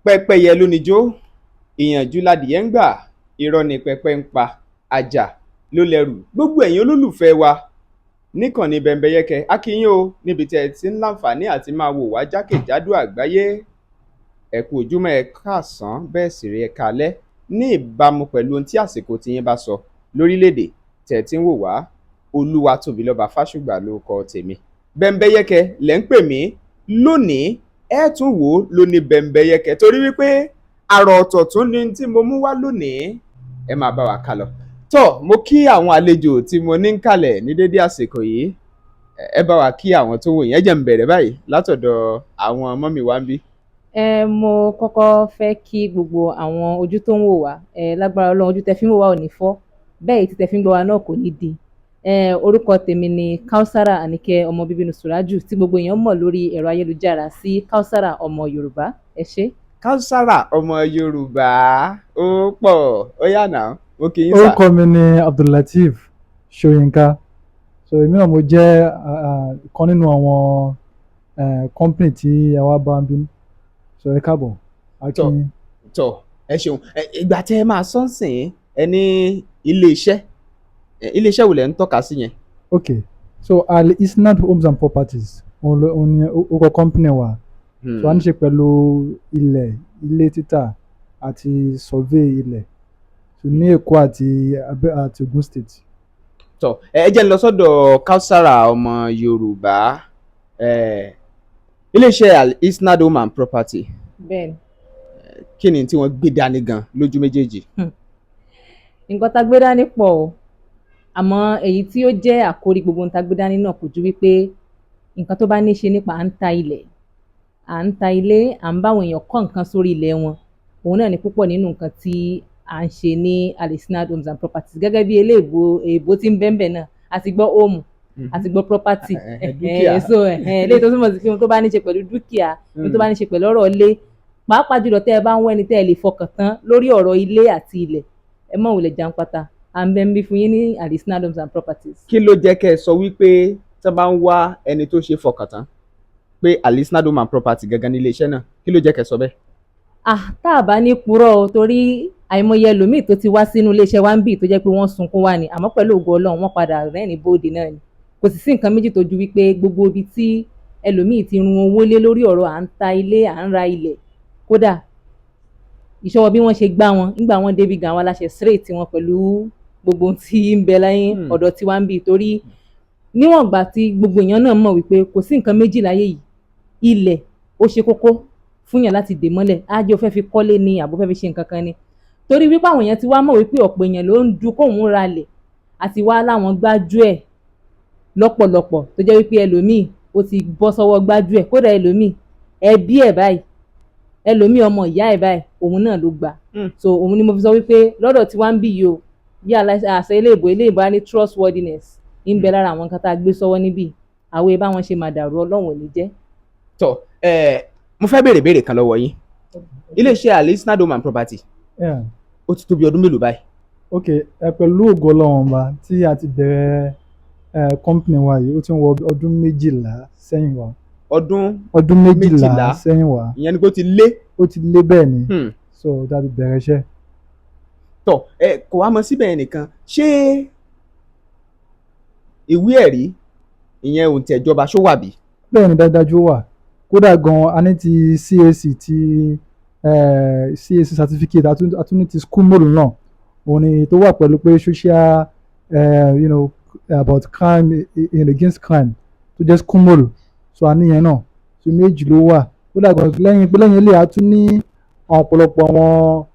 Pẹ́pẹ́yẹ ló nijó, ìyànjú ladìyẹ ń gbà, irọ́ ni pẹpẹ ń pa, àjà ló lẹrù. Gbogbo ẹ̀yin olólùfẹ́ wa níkànnì Bẹ́mbẹ́yẹ́kẹ, a kí yín o níbi tí ẹ ti ń láǹfààní àti máa wò wá jákèjádò àgbáyé. Ẹ kú ojúmọ́, ẹ káàsán, bẹ́ẹ̀ sì rí, ẹ káalẹ́, ní ìbámu pẹ̀lú ohun tí àsìkò tiyín bá sọ lórílẹ̀‐èdè tẹ̀ ẹ ti ń wò wá. Olúwatóbilọ́ba Fásùgbà lórúkọ tèmi, Bẹ́mbẹ́yẹ́kẹ lẹ́ ń pè mí. Lónìí, ẹ tún wò ó lóní Bẹ́mbẹ́yẹ́kẹ torí wípé àrò ọ̀tọ̀ tún ni tí mo mú wá lónìí. Ẹ máa bá wa kà lọ. Tọ́ mo kí àwọn àlejò tí mo ní ń kalẹ̀ ní dédé àsìkò yìí. Ẹ bá wa kí àwọn tó wò yín. Ẹ jẹ́ n bẹ̀rẹ̀ báyìí látọ̀dọ̀ àwọn mummy wa níbí. Ẹ mo kọ́kọ́ fẹ́ kí gbogbo àwọn ojú tó ń wò wá. Ẹ lágbára Ọlọ́run, ojú tẹ fi ń wò wá ò ní fọ́, bẹ́ẹ̀ etí tẹ fi ń gbọ́ wa náà kò ní di. Ẹ orúkọ tèmi ni Kausara Àníkẹ́, ọmọ bíbí Sùrájù, tí gbogbo èèyàn mọ̀ lórí ẹ̀rọ ayélujára sí Kausara Ọmọ Yorùbá. Ẹ ṣé. Kausara Ọmọ Yorùbá, ó pọ̀, ó yà náà, mo kì í sà. Orúkọ mi ni Abdullateef Ṣóyínká. So èmi náà, mo jẹ́ ìkan nínú àwọn company tí ẹ wá bá ń bí. So ẹ káàbọ̀, a kí yín. Tọ, ẹ ṣeun. Ìgbà tẹ ẹ máa sọ́nsìn, ẹ ní iléeṣẹ́, iléeṣẹ́ wo lẹ ń tọ́ka sí yẹn? Ok, so Al Isnad Homes and Properties, òun ni orúkọ company wa. So a ní ṣe pẹ̀lú ilẹ̀, ilé títà àti survey ilẹ̀, so ní Èkó àti àti Ogun State. Tọ, ẹ jẹ́ n lọ sọ́dọ̀ Kausara Ọmọ Yorùbá. Iléeṣẹ́ Al Isnad Home and Property, Bẹ́ẹ̀ni. kí ni tí wọ́n gbé dání gan lójú méjèèjì? Nǹkan tá a gbé dání pọ̀ o, àmọ́ èyí tí ó jẹ́ àkórí gbogbo ohun tá a gbé dání náà kò ju wípé nǹkan tó bá ní ṣe nípa à ń ta ilẹ̀, à ń ta ilé, à ń báwọn èèyàn kọ́ nǹkan sórí ilẹ̀ wọn, òun náà ni púpọ̀ nínú nǹkan tí à ń ṣe ní Alisnad Homes and Properties. Gẹ́gẹ́ bí eléèbó èèbó tí ń bẹ́ńbẹ̀ náà, a ti gbọ́ home, a ti gbọ́ property. Dúkìá. So eléyìí tó túmọ̀ sí pé ohun tó bá ní ṣe pẹ̀lú dúkìá, ohun tó bá ní ṣe pẹ̀lú ọ̀rọ̀ ilé, pàápàá jùlọ tẹ́ ẹ bá ń wẹ́ni tẹ́ ẹ lè fọkàn tán lórí ọ̀rọ̀ ilé àti ilẹ̀, ẹ mọ̀ wùlẹ̀ jàǹpátá, à ń bẹ ń bí fún yín ní Alisnad Homes and Properties. Kí ló jẹ́ kẹ́ ẹ sọ wípé tí wọ́n bá ń wá ẹni tó ṣe fọkàn tán, pé Alisnad Home and Property gangan ní iléeṣẹ́ náà? Kí ló jẹ́ kẹ́ ẹ sọ bẹ́ẹ̀? Ah, tá a bá ní purọ́ o, torí àìmọye ẹlòmíì tó ti wá sínú iléeṣẹ́ wa ń bì tó jẹ́ pé wọ́n sunkún wá ni, àmọ́ pẹ̀lú ògo Ọlọ́run, wọ́n padà rẹ́rìn bóde náà ni. Kò sì sí nǹkan méjì tó ju wípé gbogbo ibi tí ẹlòmíì ti run owó lé lórí ọ̀rọ̀ à ń ta ilé, à ń ra ilẹ̀, kódà ìṣọwọ́ bí wọ́n ṣe gbá wọn nígbà wọ́n débi gan, àwọn aláṣẹ straight wọn pẹ̀lú gbogbo ohun tí ń bẹ lẹ́yìn ọ̀dọ̀ tiwa ń bì. Torí níwọ̀n ìgbà tí gbogbo èèyàn náà mọ̀ wípé kò sí nǹkan méjì láyé yìí, ilẹ̀ ó ṣe kókó fún yàn láti dè mọ́lẹ̀, á jẹ́ ó fẹ́ fi kọ́lé ni àbó fẹ́ fi ṣe nǹkan kan ni. Torí wípé àwọn èèyàn ti wá mọ̀ wípé ọ̀pọ̀ èèyàn ló ń du kóun ra lẹ̀, àti wá láwọn gbájú ẹ̀ lọ́pọ̀lọpọ̀, tó jẹ́ wípé ẹlòmíì ó ti bọ́ sọ́wọ́ gbájú ẹ̀, kódà ẹlòmíì ẹbí ẹ̀ báyìí, ẹlòmíì ọmọ ìyá ẹ̀ báyìí, òun náà ló gbà. So òun ni mo fi sọ wípé lọ́dọ̀ tí wọ́n ń bì yìí o, bí àṣẹ eléèbó á ní trustworthiness ń bẹ lára àwọn nǹkan tá a gbé sọ́wọ́ níbí. Àwọn ebá wọn ṣe máa dàrú, Ọlọ́run ò ní jẹ́. Tọ, ẹ mo fẹ́ béèrè béèrè kan lọ́wọ́ yín. Iléeṣẹ́ Alisnad Home and Property, ó ti tó bí ọdún mélòó báyìí? Ok, ẹ pẹ̀lú ògo Ọlọ́run Ọba tí a ti bẹ̀rẹ̀ company wa yìí, ó ti ń wọ ọdún 12 sẹ́yìn wa. Ọdún Ọdún 12 12. sẹ́yìn wa. Ìyẹn ni kó ti lé. Ó ti lé, bẹ́ẹ̀ ni. So tá a ti bẹ̀rẹ̀ iṣẹ́. Tọ, ẹ kò wá mọ síbẹ̀ yẹn nìkan. Ṣé ìwé ẹ̀rí, ìyẹn òǹtẹ̀ ìjọba, ṣó wà bí? Bẹ́ẹ̀ ni, dájúdájú, ó wà. Kódà gan, a ní ti CAC, ti CAC certificate, a tún ní ti SCUML náà, òun ni tó wà pẹ̀lú pé social about crime in against crime, tó jẹ́ SCUML. So a ní yẹn náà. So méjì ló wà. Kódà gan, lẹ́yìn pé lẹ́yìn ilé, a tún ní ọ̀pọ̀lọpọ̀ àwọn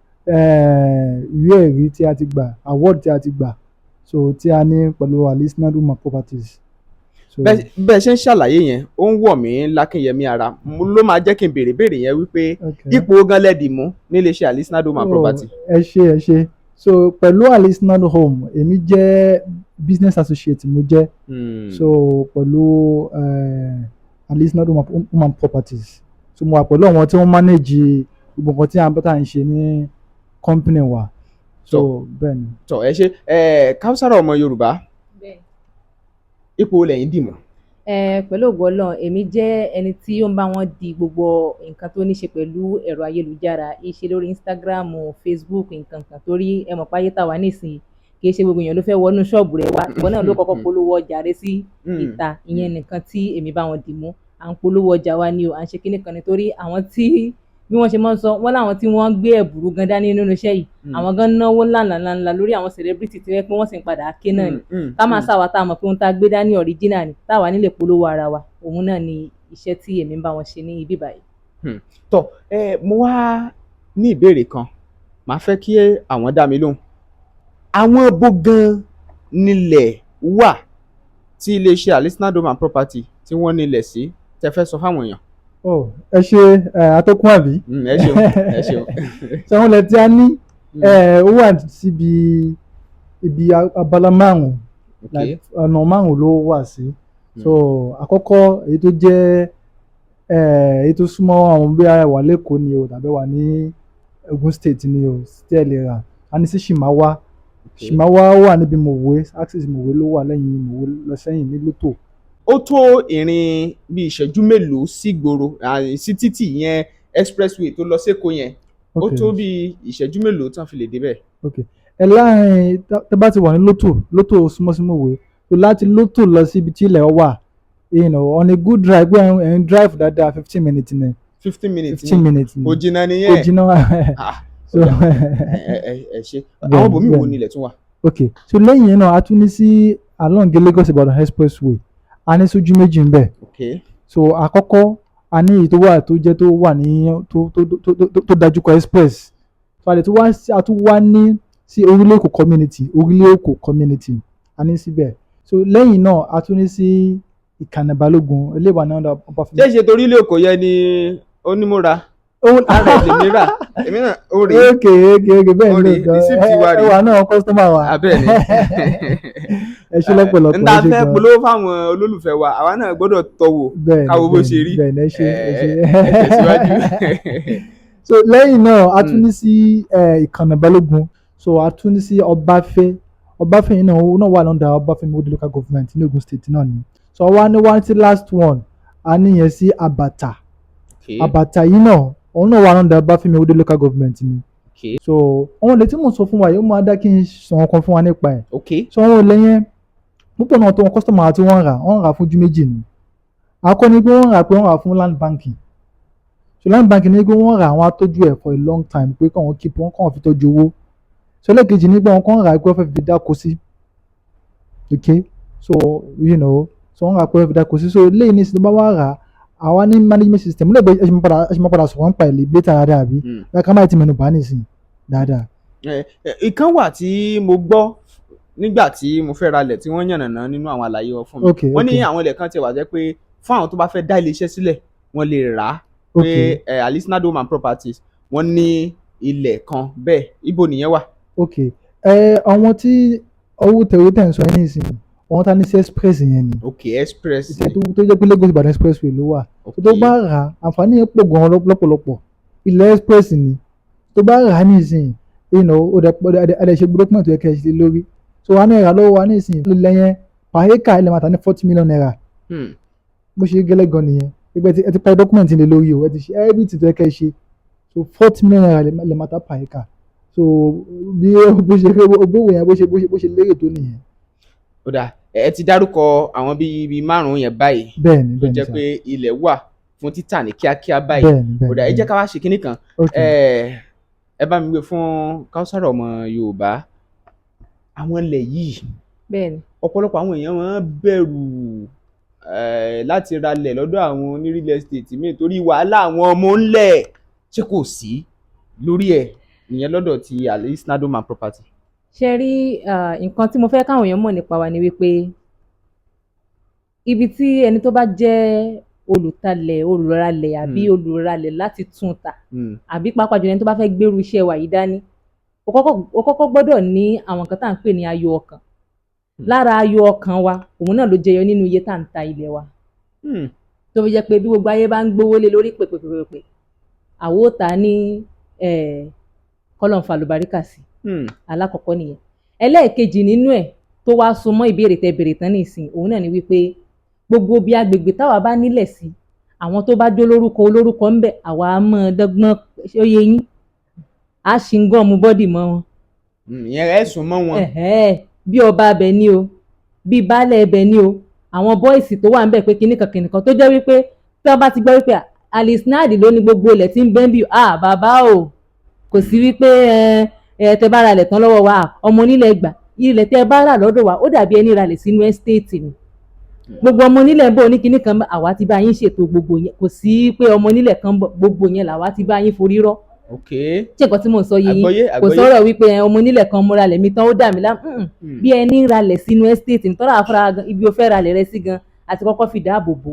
ìwé ẹ̀rí tí a ti gbà, award tí a ti gbà, so tí a ní pẹ̀lú Alisnad Home and Properties. So, Bẹ́ẹ̀ ṣe ń ṣàlàyé yẹn, ó ń wọ̀ mí lákínyẹmí ara. Ló máa jẹ́ kí n béèrè béèrè yẹn wípé ipò gan lẹ́dì mú nílé iṣẹ́ Alisnad Home and Oh, Property? Ẹ ṣé, ẹ ṣé. So pẹ̀lú Alisnad Home, èmi jẹ́ business associate mo jẹ́. So pẹ̀lú Alisnad Home and Properties, so mo wà pẹ̀lú àwọn tí wọ́n manage gbogbo nǹkan tí à ń bá tá à ń ṣe ní company wa. So bẹ́ẹ̀ ni. Tọ, ẹ ṣe. Ẹ Kausara Ọmọ Yorùbá, ipò wo lẹ̀yin dì mú? Ẹ pẹ̀lú ògo Ọlọ́run, èmi jẹ́ ẹni tí ó ń bá wọn di gbogbo nǹkan tó ní ṣe pẹ̀lú ẹ̀rọ ayélujára, iṣẹ́ lórí Instagram, Facebook, nǹkan kan, torí ẹ mọ̀ páyé tá wà nísìnyí, kì í ṣe gbogbo èèyàn ló fẹ́ wọnú ṣọ́ọ̀bù rẹ̀ wá. Ìwọ náà ló kọ́kọ́ polówó ọjà rẹ sí ìta. Ìyẹn nìkan tí èmi bá wọn dì mú. À ń polówó ọjà wa ni o, à ń ṣe kíní kan, nítorí àwọn tí bí wọ́n ṣe máa ń sọ wọ́n láwọn tí wọ́n gbé ẹ̀bùrú gan dání nínú iṣẹ́ yìí, àwọn gan náwó ńláńlá lórí àwọn celebrity tí wọ́n pé wọ́n sì ń padà ké náà ni. Ká máa sáwà tá a mọ̀ pé ohun tá a gbé dání original ni, táwa nílè polówó ara wa. Òun náà ni iṣẹ́ tí èmi ń bá wọn ṣe ní ibi báyìí. Tọ ẹ, mo wá ní ìbéèrè kan, màá fẹ́ kí àwọn dá mi lóhùn. Àwọn bó gan nílẹ̀ wà tí iléeṣẹ́ Alisnad Home and Property tí wọ́n nílẹ̀ sí, tẹ́ fẹ́ sọ fáwọn èèyàn? Oh, ẹ ṣe ẹ, atọ́kùn àbí. Ẹ ṣeun, ẹ ṣeun. Sọ àwọn ilẹ̀ tí a ní, ó wà síbi ibi abala márùn-ún, like ọ̀nà márùn-ún ló wà sí. So àkọ́kọ́, èyí tó jẹ́ èyí tó súnmọ́ àwọn, bí a wà lẹ́kọ̀ọ́ ni o tàbí wà ní Ogun State ni o, tí ẹ lè rà, a ní sí Shimawa. Shimawa wà níbi Mòwe axis, Mòwe ló wà, lẹ́yìn Mòwe lọ sẹ́yìn ní Lótò. Ó tó ìrìn bí ìṣẹ́jú mélòó sí gbòòrò, sí títì yẹn, expressway tó lọ sékòó yẹn? Ó tó bí ìṣẹ́jú mélòó tán fi lè débẹ̀? Ok, ẹ láàrin tẹ́ bá ti wà ní Lótò, Lótò súnmọ́ sí Mòwe, so láti Lótò lọ sí ibi tí ilẹ̀ wà, on a good drive, pé ẹ̀ ń drive dáadáa, 15 minutes ni. 15 minutes? 15 minutes ni. Kò jìnnà Kò nìyẹn. jìnnà. So ẹ ẹ ẹ ṣe. Àwọn bòmíì wo nílẹ̀ tún wà? Ok, so lẹ́yìn yẹn náà, a tún ní sí along Lagos Ibadan Expressway. A ní sójú méjì ń bẹ̀. So àkọ́kọ́, a ní èyí tó wà tó jẹ́ tó wà ní tó tó tó tó tó dájú kọ express. So a lè tún wá a tún wá ní sí Orílẹ̀ Èkó community, Orílẹ̀ Èkó community, a ní síbẹ̀. So lẹ́yìn náà, a tún ní sí Ìkànnì Balógun, eléwà náà Ọbáfẹ́mi. Ṣé ṣe torí ilé òkò yẹn ni onímúra lára ẹ̀ lèmi rà, èmi náà ó rèé. Ok, bẹ́ẹ̀ Ó ni. rèé, receipt wa rèé. Ẹ wà náà, customer wa. Abẹ́ẹ̀ ni. Ẹ ṣe lọ́pọ̀lọpọ̀. N ta Ẹ ṣe fẹ́ gan. polówó fáwọn olólùfẹ́ wa, àwa náà gbọ́dọ̀ tọ́wò Bẹ́ẹ̀ ni, káwo bó bẹ́ẹ̀ ṣe ni, rí. Bẹ́ẹ̀ ni, ẹ ṣe, ẹ ṣe. Ẹ tẹ̀síwájú. So lẹ́yìn náà, a tún ní sí Ìkànnì Balógun. So a tún ní sí Ọbáfẹ́. Ọbáfẹ́ yìí náà, ó náà wà lọ́ndà Ọbáfẹ́mi Owódé local government ní Ogun State náà ni. So àwa ní wá sí last one, a níyẹn sí Àbàtà. Àbàtà yìí náà, òun náà wà lọ́ndà Ọbáfẹ́mi Owódé local government ni. So àwọn ilẹ̀ tí mò ń sọ fún wa yìí, ó máa dá kí n sọ nǹkan fún wa nípa ẹ̀. So àwọn ilẹ̀ yẹn, púpọ̀ náà tó wọn customer tí wọ́n rà, wọ́n rà fún ojú méjì ni. Àkọ́kọ́ ni pé wọ́n rà, pé wọ́n rà fún land banking. So land banking ni pé wọ́n rà, àwọn atọ́jú ẹ̀ for a long time, pé káwọn keep wọn, káwọn fi tọ́jú owó. So ẹlẹ́ẹ̀kejì ni pé àwọn kan rà pé wọ́n fẹ́ fi dáko sí. Okay, so so wọ́n rà pé wọ́n fẹ́ fi dáko sí. So léyìí ní ìsìn tó bá wà rà, àwa ní management system lẹ́gbẹ̀ẹ́. Ẹ ṣe máa padà sọ̀rọ̀ nípa ẹ̀ later dáadáa, àbí? Láti ká má ti mẹ́nu bà á nísìn dáadáa. Ìkan wà tí mo gbọ́ nígbà tí mo fẹ́ ralẹ̀, tí wọ́n yànnàná nínú àwọn àlàyé wọn fún mi. Wọ́n ní àwọn ilẹ̀ kan ti wà jẹ́ pé fún àwọn tó bá fẹ́ dá ilé iṣẹ́ sílẹ̀, wọ́n lè rà á, pé Alisnad Home and Properties, wọ́n ní ilẹ̀ kan bẹ́ẹ̀. Ibo nìyẹn wà? Ok, ẹ àwọn tí owó tẹ̀wé tẹ̀ ń sọ yẹn nísìnyí, àwọn tá ní sí express yẹn ni. Ok, express. Ìtẹ̀ tó jẹ́ pé Lagos Ìbàdàn expressway ló wà. Tó bá rà á, àǹfààní yẹn pọ̀ gan-an lọ́pọ̀lọpọ̀. Ilẹ̀ express ni. Tó bá rà á nísìnyí, ó dẹ̀ ẹ dẹ̀ ṣe document tó yẹ kẹ́ ẹ ṣe lórí. So wà ní ẹ̀rà lọ́wọ́ wa nísìnyí, ilẹ̀ yẹn per acre, ilẹ̀ máa tà ní ₦40 million. Bó ṣe gẹ́lẹ́ gan nìyẹn. Ìgbà tí ẹ ti parí document lé lórí o, ẹ ti ṣe everything tó yẹ kẹ́ ẹ ṣe, so ₦40 million lè máa tà per acre. So bí bó ṣe bówó yẹn bó ṣe lérè tó nìyẹn. Ó dáa, ẹ ti dárúkọ àwọn bíi márùn-ún yẹn báyìí Bẹ́ẹ̀ni. tó Bẹ́ẹ̀ni jẹ́ sir. pé ilẹ̀ wà fún títà ní kíákíá báyìí. Bẹ́ẹ̀ni. Ó dáa, ẹ jẹ́ ká wá ṣe kinní kan. Ẹ bá mi gbé fún Kausara ọmọ Yorùbá, àwọn ilẹ̀ yìí, ọ̀pọ̀lọpọ̀ àwọn èèyàn máa ń bẹ̀rù láti ralẹ̀ lọ́dọ̀ àwọn oní real estate míì torí wàhálà àwọn ọmọ ńlẹ̀. Ṣé kò sí lórí ẹ̀ ìyẹn lọ́dọ̀ ti Alisnad Home and Property? Ṣe rí, nǹkan tí mo fẹ́ káwọn èèyàn mọ̀ nípa wa ni wípé ibi tí ẹni tó bá jẹ́ olùtalẹ̀, olùralẹ̀ àbí olùralẹ̀ láti tún tà, àbí pàápàá jùlọ ẹni tó bá fẹ́ gbèrú iṣẹ́ wa yìí dání, o kọ́kọ́ gbọ́dọ̀ ní àwọn nǹkan tá à ń pè ní ayọ̀ ọkàn. Lára ayọ̀ ọkàn wa, òun náà ló jẹyọ nínú iye tá à ń ta ilẹ̀ wa, tó fi jẹ́ pé bí gbogbo ayé bá ń gbówó lé lórí pèpèpèpè, àwo ta ní kọ́lọ̀ ń fa àlùbáríkà sí. Alákọ̀ọ́kọ́ nìyẹn. Ẹlẹ́ẹ̀kejì nínú ẹ̀, tó wá so mọ́ ìbéèrè tẹ́ béèrè tán nísìn, òun náà ni wípé Gbogbo bí agbègbè táwa bá nílẹ̀ sí, àwọn tó bá jó lórúkọ olórúkọ ń bẹ̀, àwa á mọ̀ dọ́gbọ́n. Ṣé ó yé yín? Á ṣì ń gọ́ọ̀mù body mọ́ wọn. Ìyẹn ẹ sùn mọ́ wọn. Ẹ̀hẹ́, bí ọba abẹ ni o, bí baálẹ̀ ẹbẹ̀ ni o, àwọn boys tó wà ń bẹ̀ pé kinní kan kinní kan, tó jẹ́ wípé tí wọ́n bá ti gbọ́ wípé Alisnad ló ní gbogbo ilẹ̀ tí ń bẹ́ ń bí, ah, bàbá o, kò sí wípé ẹ ẹ tẹ bá ra ilẹ̀ tán lọ́wọ́ wa, ọmọ onílẹ̀ gbà. Ilẹ̀ tẹ bá rà lọ́dọ̀ wa, ó dàbí ẹni ralẹ̀ sínú estate ni. Gbogbo ọmọ onílẹ̀ ń bọ̀ ní kinní kan, àwa ti bá yín ṣètò gbogbo yẹn. Kò sí pé ọmọ onílẹ̀ kan bọ̀, gbogbo yẹn làwa ti bá yín forí rọ́. Ṣé nǹkan tí mò ń sọ yé yín? Àgbọ́yé. Kò Àgbọ́yé. sọ̀rọ̀ wípé ẹ, ọmọ onílẹ̀ kan mo ralẹ̀ mi tán, ó dà mí lá. Bí ẹni ralẹ̀ sínú estate ní tọ́lá àfúrà gan, ibi ó fẹ́ ralẹ̀ rẹ sí gan àti kọ́kọ́ fi dáàbò bò.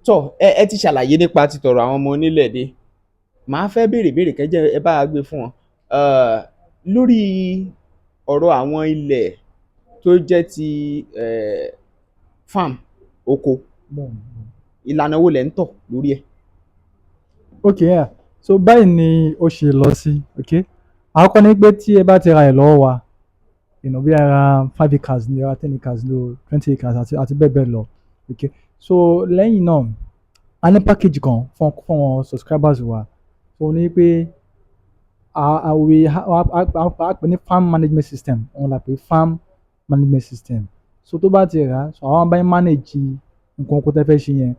Tọ, ẹ ti ṣàlàyé nípa ti tọ̀rọ̀ àwọn ọmọ onílẹ̀ dé. Màá fẹ́ béèrè béèrè kẹjẹ ẹ bá a gbé fún wọn lórí ọ̀rọ̀ àwọn ilẹ̀ tó jẹ́ ti farm, oko. Ìlànà wo lẹ̀ ń tọ̀ lórí ẹ̀? Ok, yeah. So báyìí ni ó ṣe lọ sí. Ok, àkọ́kọ́ ni pé tí ẹ bá ti ra ẹ̀ lọ́wọ́ wa, bí ara 5 acres ní, ara 10 acres ní o, 20 acres àti bẹ́ẹ̀ bẹ́ẹ̀ lọ. Ok, so lẹ́yìn náà, a ní package kan fún àwọn subscribers wa. So ní pé a we a a a pè ní farm management system, òun la pè farm management system. So tó bá ti rà á, so àwọn bá yín manage nǹkan oko tẹ́ fẹ́ ṣe yẹn.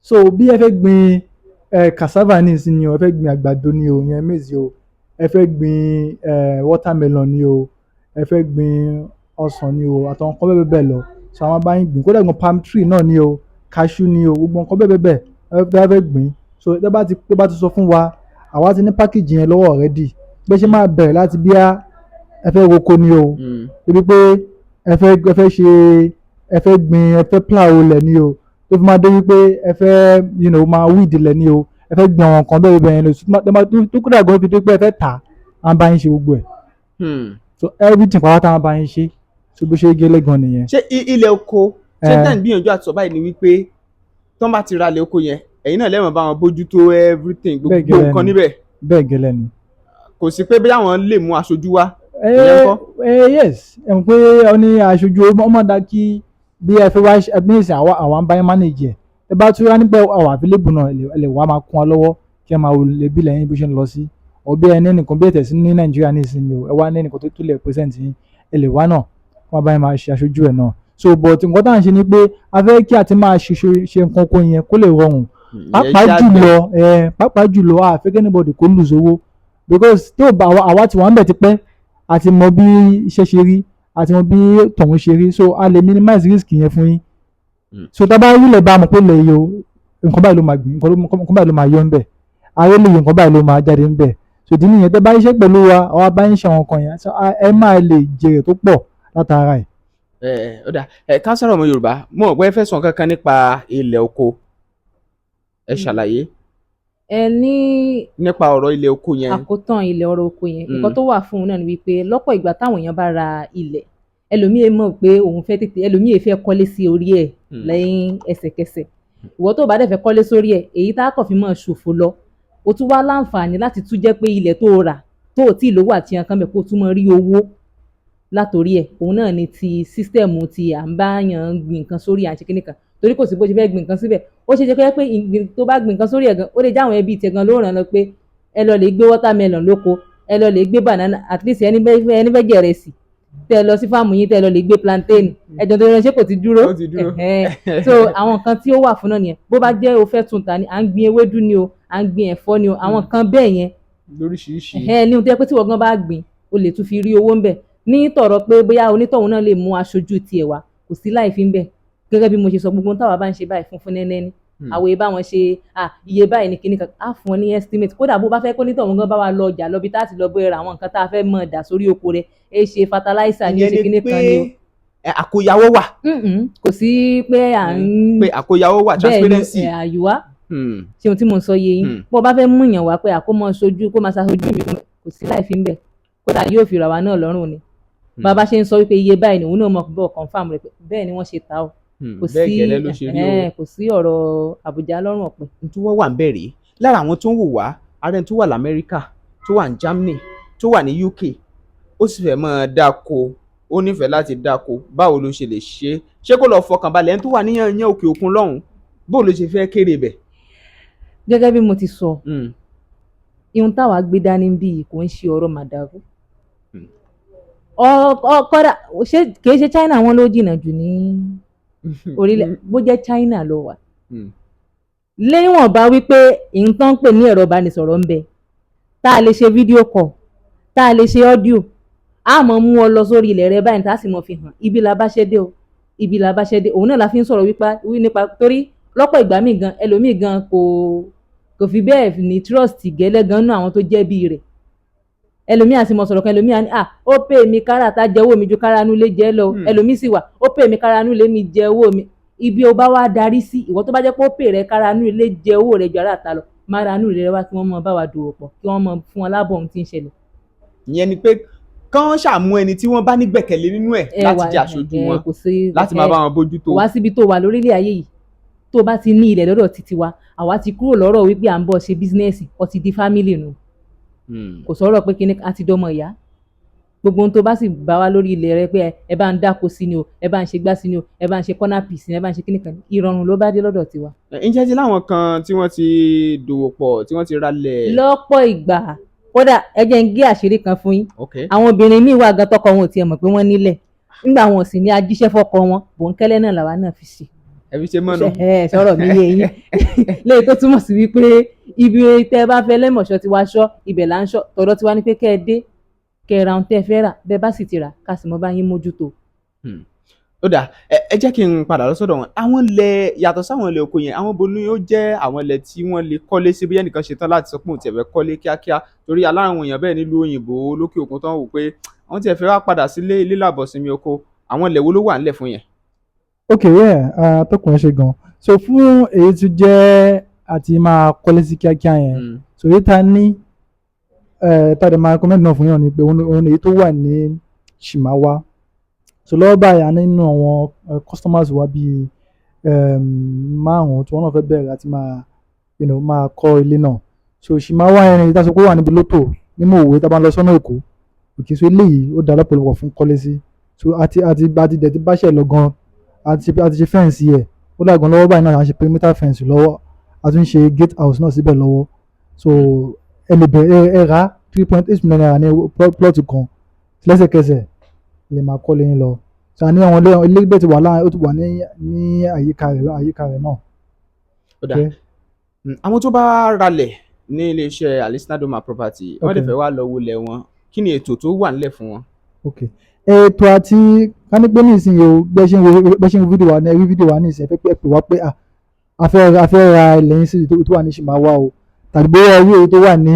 So bí ẹ fẹ́ gbin cassava ní ìsinyìí o, ẹ fẹ́ gbin àgbàdo ní o, ìyẹn maize o, ẹ fẹ́ gbin watermelon ní o, ẹ fẹ́ gbin ọsàn ní o, àtàwọn nǹkan bẹ́ẹ̀ bẹ́ẹ̀ lọ, so àwọn bá yín gbìn. Kódà gan, palm tree náà ní o, cashew ní o, gbogbo nǹkan bẹ́ẹ̀ bẹ́ẹ̀ bẹ́ẹ̀ ẹ fẹ́ gbìn. So tẹ́ bá ti sọ fún wa, àwa ti ní package yẹn lọ́wọ́ already. Bẹ́ ṣe máa bẹ̀rẹ̀ láti bí ẹ fẹ́ roko ní o, débi pé ẹ fẹ́ ṣe, ẹ fẹ́ gbin, ẹ fẹ́ plow ilẹ̀ ní o, tó fi máa dé wípé ẹ fẹ́ máa weed ilẹ̀ ní o, ẹ fẹ́ gbin àwọn nǹkan bẹ́ẹ̀ bẹ́ẹ̀ yẹn lọ, tó kódà gan fi dé pé ẹ fẹ́ tà á, ń bá yín ṣe gbogbo ẹ̀. So everything pàápàá tá a bá yín ṣe. So bó ṣe gẹ́lẹ́ gan nìyẹn. Ṣé ilẹ̀ oko, ṣé tá ń gbìyànjú àti sọ báyìí ni wípé tó ń bá ti ra ilẹ̀ oko yẹn, ẹ̀yin náà lẹ́wọ̀n bá wọn bójútó everything, gbogbo Bẹ́ẹ̀ gẹ́lẹ́ nǹkan ni. níbẹ̀? Bẹ́ẹ̀ gẹ́lẹ́ ni. Kò sí pé bí àwọn lè mú aṣojú wá? Ìyẹn ńkọ́? Ẹ, yes, ẹ mọ̀ pé ọ ní aṣojú, ó máa dá kí bí ẹ fẹ́ wá ní ìsìn, àwa ń bá yín manage ẹ̀. Ẹ bá tún wá nígbà àwa available náà, ẹ lè wá máa kún wa lọ́wọ́ kí ẹ máa wo lè bí lẹ́yìn bó ṣe ń lọ sí ọ. Bí ẹ ní ẹnìkan bí ẹ tẹ̀sí ní Nàìjíríà ní ìsinyìí o, ẹ wá ní ẹnìkan tó lè present yín, ẹ lè wá náà kí wọ́n bá yín máa ṣe aṣojú ẹ̀ náà. So but nǹkan tá à ń ṣe ni pé a fẹ́ kí a ti máa ṣe nǹkan oko yẹn kó lè rọrùn, pàápàá jùlọ pàápàá jùlọ a fẹ́ kí anybody kó lose owó, because tó bá àwa tí wà ń bẹ̀ ti pẹ́, a ti mọ bí iṣẹ́ ṣe rí, a ti mọ bí tọ̀hún ṣe rí, so a lè minimize risk yẹn fún yín. So tá a bá rí ilẹ̀, bá a mọ̀ pé ilẹ̀ yìí o, nǹkan báyìí ló máa gbìn, nǹkan báyìí ló máa yọ ńbẹ̀, ayé lè yọ, nǹkan báyìí ló máa jáde ńbẹ̀. So ìdí nìyẹn, tẹ́ bá iṣẹ́ pẹ̀lú wa, àwa bá ń ṣe àwọn nǹkan yẹn, so ẹ máa lè jèrè tó pọ̀ látara ẹ̀. Ẹ ó dà, ẹ ká sọ̀rọ̀ ọmọ Yorùbá. Mo mọ̀ pé ẹ fẹ́ sọ nǹkan kan nípa ilẹ̀ oko, ẹ ṣàlàyé Ẹ ní nípa ọ̀rọ̀ ilẹ̀ oko yẹn. Àkótán ilẹ̀ ọrọ̀ oko yẹn, nǹkan tó wà fún un náà ni wípé lọ́pọ̀ ìgbà táwọn èèyàn bá ra ilẹ̀, ẹlòmíì mọ̀ pé òun fẹ́ tètè, ẹlòmíì fẹ́ kọ́lé sí orí ẹ̀ lẹ́yìn ẹsẹ̀kẹsẹ̀. Ìwọ tó bá dẹ̀ fẹ́ kọ́lé sórí ẹ̀, èyí tá a kàn fi máa ṣòfò lọ, o tún wá láǹfààní láti tún jẹ́ pé ilẹ̀ tó rà tó ò tí ì lówó àti nǹkan bẹ̀, kó o tún máa rí owó látòrí ẹ̀. Òun náà ni ti system ti à ń bá yàn gbìn nǹkan sórí, à ń ṣe kíní kan, torí kò sí bó ṣe fẹ́ gbìn nǹkan síbẹ̀. Ó ṣe é ṣe pé ìgbìn tó bá gbìn nǹkan sórí ẹ̀ gan, ó lè jáwọn ẹbí tiẹ̀ gan ló ràn lọ pé ẹ lọ lè gbé watermelon lóko, ẹ lọ lè gbé banana, at least ẹni fẹ́ jẹ ìrẹsì, tẹ́ ẹ lọ sí farm yín, tẹ́ ẹ lọ lè gbé plantain ẹjọ́ tó rẹ, ṣé kò ti dúró? Ó ti dúró. Ẹ̀hẹ́n. So àwọn nǹkan tí ó wà fún náà nìyẹn. Bó bá jẹ́ o fẹ́ tún ta ni, à ń gbin ewédú ni o, à ń gbin ẹ̀fọ́ ni o, àwọn nǹkan bẹ́ẹ̀ yẹn lóríṣiríṣi. Ẹ̀hẹ́n, ní ohun tó yẹ pé tí wọ́n gan bá gbìn, o lè tún fi rí owó ńbẹ̀. Ní tọ̀rọ̀ pé bóyá onítọ̀hún náà lè mú aṣojú tiẹ̀ wá, kò sí láì fi ń bẹ̀. Gẹ́gẹ́ bí mo ṣe sọ, gbogbo ohun táwa bá ń ṣe báyìí, funfun nẹ́nẹ́ ni. Àwọn èèyàn bá wọn ṣe iye báyìí ní kinní kan, á fún wọn ní estimate. Kódà bó bá fẹ́ kó onítọ̀hún gan bá wa lọ ọjà lọ bí tá a ti lọ bóyá ra àwọn nǹkan tá a fẹ́ mọ̀ dà sórí oko rẹ̀, ẹ ṣe fertilizer ní, ó Ìyẹn ṣe ni kinní pé kan ni o. Àkóyawọ́ wà. Kò sí pé à ń Pé àkóyawọ́ wà, bẹ́ẹ̀ ni. transparency. Àyùwá. Ṣé ohun tí mò ń sọ yé yín? Bó o bá fẹ́ mú yàn wá pé àkómọ sojú, kó máa ṣàṣojú mi, kò sí láì fi ń bẹ̀. Kódà yóò fi rà wá náà lọ́rùn ni. Bàbá ṣe ń sọ wípé iye báyìí ni, òun náà mọ̀ bọ́ confirm rẹ̀ pé bẹ́ẹ̀ ni wọ́n ṣe ta o. Kò Bẹ́ẹ̀ sí gẹ́lẹ́ ló ṣe rí o. Kò sí ọ̀rọ̀ àbùjá lọ́rùn ọ̀pẹ. N tí wọ́n wà ń bẹ̀ rèé, lára àwọn tó ń wò wá, ara ẹni tó wà lamẹ́ríkà, tó wà ní Germany, tó wà ní UK, ó sì fẹ́ máa dáko. Ó nífẹ̀ẹ́ láti dáko, báwo ló ṣe lè ṣe é? Ṣé kó lọ fọkàn balẹ̀? Ẹni tó wà níyàn yẹn òkè òkun lọ́hùn, báwo ló ṣe fẹ́ kéré bẹ̀? Gẹ́gẹ́ bí mo ti sọ, ihun táwa gbé dání bí yìí kò ń ṣe ọ̀rọ̀ màdàrú. Kódà ṣé kìí ṣe China wọn ló jìnnà jù ní orílẹ̀, bó jẹ́ China ló wà, léwọ̀n bá wípé ìhun tó ń pè ní ẹ̀rọ ìbánisọ̀rọ̀ ń bẹ, tá a lè ṣe video call, tá a lè ṣe audio, a mọ̀ mú ọ lọ sórí ilẹ̀ rẹ báyìí, tá a sì mọ̀ fi hàn ibi la bá ṣẹ́ dé o, ibi la bá ṣẹ́ dé. Òun náà la fi ń sọ̀rọ̀ wípé wí nípa, torí lọ́pọ̀ ìgbà míì gan, ẹlòmíì gan kò fi bẹ́ẹ̀ ní trust gẹ́lẹ́ gan nú àwọn tó jẹ́ bí rẹ̀. Ẹlòmíì àti mọ̀ sọ̀rọ̀ kan, ẹlòmíì á ní, "À, ó pè mí káràtà jẹ owó mi ju káránú lé jẹ́ lọ." Ẹlòmíì sì wà, "Ó pè mí káránú lé mi jẹ owó mi." Ibi ó bá wá darí sí, ìwọ tó bá jẹ́ pé ó pè rẹ káránú lé jẹ owó rẹ ju aráàta lọ, má ranú rẹ wá, kí wọ́n mọ bá wa dòwò pọ̀, kí wọ́n mọ fún wọn lábọ̀ ohun tí ń ṣẹlẹ̀. Ìyẹn ni pé kán ṣàmú ẹni tí wọ́n bá nígbẹ̀kẹ̀lé nínú ẹ̀ Ẹ láti wà- jẹ́ aṣojú ẹ, wọn, kò sí láti máa bá wọn bójútó. Wá síbi tó wà lórílẹ̀ ayé yìí, tó bá ti ní ilẹ̀ lọ́dọ̀ títí wa, àwa ti kúrò lọ́rọ̀ wípé à ń bọ̀ ṣe business, ó ti di family nù. Kò sọ̀rọ̀ pé kíní àti dọmọ ìyá. Gbogbo ohun tó bá sì bá wa lórí ilẹ̀ rẹ, pé ẹ bá ń dáko sí ni o, ẹ bá ń ṣe gbá sí ni o, ẹ bá ń ṣe corner piece ni, ẹ bá ń ṣe kíní kan, ìrọ̀rùn ló bá dé lọ́dọ̀ tiwa. Ǹjẹ́ ti láwọn kan tí wọ́n ti dòwò pọ̀, tí wọ́n ti ralẹ̀? Lọ́pọ̀ ìgbà. Kódà ẹ jẹ́ ń gé àṣírí kan fún yín. Àwọn obìnrin míì wà gan, tọkọ wọn ò tiẹ̀ mọ̀ pé wọ́n nílẹ̀. Nígbà wọn ò sì ní ajíṣẹ́ fọ́kọ wọn, bòńkẹ́lẹ́ náà làwa náà fi ṣe. Ẹ fi ṣe mọ́nu. Ẹ sọ̀rọ̀ mi yé yín, léyìí tó túmọ̀ sí wípé ibi tẹ́ ẹ bá fẹ́ lẹ́mọ̀ṣọ́ tiwa ṣọ́, ibẹ̀ là ń ṣọ́. Tọ̀dọ̀ tiwa ní pé kẹ́ ẹ dé, kẹ́ ẹ ra ohun tẹ́ ẹ fẹ́ rà, bẹ́ẹ̀ bá sì ti rà, ká sì mọ́ bá yín mójútó. Ó dà, ẹ jẹ́ kí n padà lọ sọ́dọ̀ wọn. Àwọn ilẹ̀, yàtọ̀ sáwọn ilẹ̀ oko yẹn, àwọn bo ni ó jẹ́ àwọn ilẹ̀ tí wọ́n lè kọ́lé sí, bóyá ẹnìkan ṣetán láti sọ pé òun tiẹ̀ fẹ́ kọ́lé kíákíá? Torí aláwọn èèyàn bẹ́ẹ̀ nílùú òyìnbó, lókè òkun, tó ń wò pé àwọn tiẹ̀ fẹ́ wá padà sílé, ilé làbọ̀ sinmi oko. Àwọn ilẹ̀ wo ló wà nílẹ̀ fún yẹn? Ok, yeah, atọ́kùn, ẹ ṣe gan. So fún èyí tó jẹ́ àti máa kọ́lé sí kíákíá yẹn, so èyí tá a ní, tá a dẹ̀ máa recommend náà fún yàn ni pé òun èyí tó wà ní Shimawa. So lọ́wọ́ báyìí, a ní nínú àwọn customers wa bíi márùn-ún tí wọ́n náà fẹ́ bẹ̀rẹ̀ àti máa máa kọ́ ilé náà. So Shimawa yẹn ni tá a sọ pé ó wà níbi lótò ní Mòwe, tá a bá ń lọ sọ́nà Èkó. Ok, so eléyìí ó dá lọ́pọ̀lọpọ̀ fún kọ́lé sí. So àti dẹ̀ ti báṣẹ̀ lọ gan, àti ṣe fence ẹ̀, ó dà gan. Lọ́wọ́ báyìí náà, à ń ṣe perimeter fence lọ́wọ́, a tún ń ṣe gate house náà síbẹ̀ lọ́wọ́. So ẹ lè bẹ̀rẹ̀, ẹ rà ₦3.8 million ní plot kan, lẹ́sẹ̀kẹsẹ̀ lè máa kọ́lé yín lọ. So a ní àwọn ilé bẹ́ẹ̀ ti wà láàrin, ó ti wà ní àyíká rẹ̀ náà. Ó dà. Okay. Àwọn tó bá ralẹ̀ ní iléeṣẹ́ Alisna Doma Property, wọ́n dẹ̀ fẹ́ wá lọ wọlé wọn, kí ni ètò tó wà nílẹ̀ fún wọn? Ok, ètò àti ká ní pé nísìnyí o, bẹ́ẹ̀ ṣe ń wo fídíò wa ní, ẹ rí fídíò wa nísìnyí, ẹ fẹ́ pé ẹ pè wá pé à a fẹ́ ra ilẹ̀ yín sí tó wà ní Shimawa o, tàbí bóyá ẹ rí èyí tó wà ní